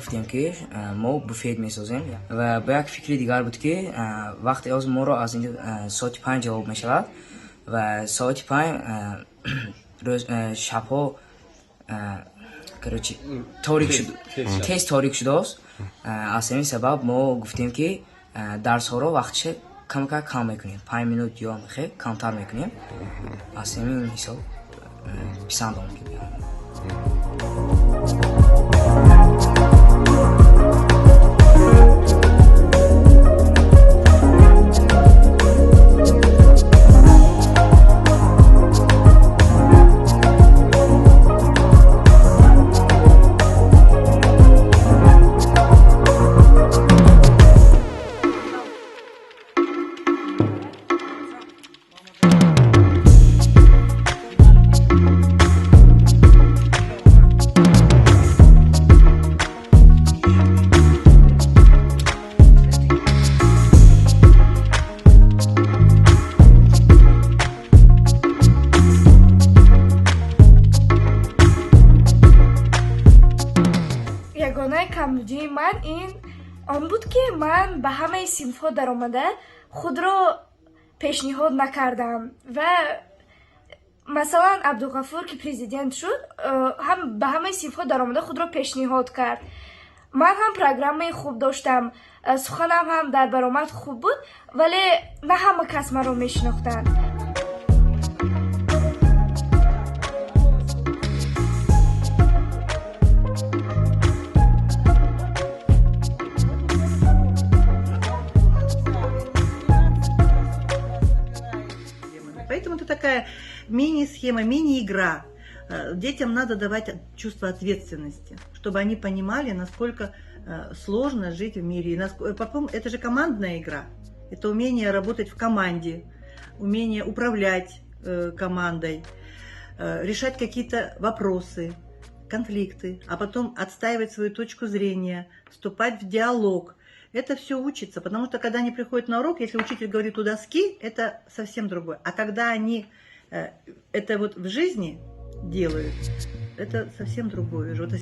Гуфтем, ки мо буфет месозем, ва бо як фикри дигар буд, ки вақте оз моро аз ин соати 5 ҷавоб мешавад ва соати 5 рӯз шабҳо, короче, торик шуд, тез торик шудааст. Аз ҳамин сабаб мо гуфтем, ки дарсҳоро вақтша камакак кам мекунем, 5 минут ё хе камтар мекунем. Аз ҳамин ҳисоб писанд омад, ки биём. Ягонаи камбудии ман ин он буд, ки ман ба ҳамаи синфҳо даромада худро пешниҳод накардам. Ва масалан, Абдуғафур, ки президент шуд, ҳам ба ҳамаи синфҳо даромада худро пешниҳод кард. Ман ҳам программаи хуб доштам, суханам ҳам дар баромад хуб буд, вале на ҳама кас маро мешинохтанд. Поэтому это такая мини-схема, мини-игра. Детям надо давать чувство ответственности, чтобы они понимали, насколько сложно жить в мире. И потом, это же командная игра. Это умение работать в команде, умение управлять командой, решать какие-то вопросы, конфликты, а потом отстаивать свою точку зрения, вступать в диалог. Это все учится, потому что, когда они приходят на урок, если учитель говорит у доски, это совсем другое. А когда они это вот в жизни делают, это совсем другое. Уже. Вот.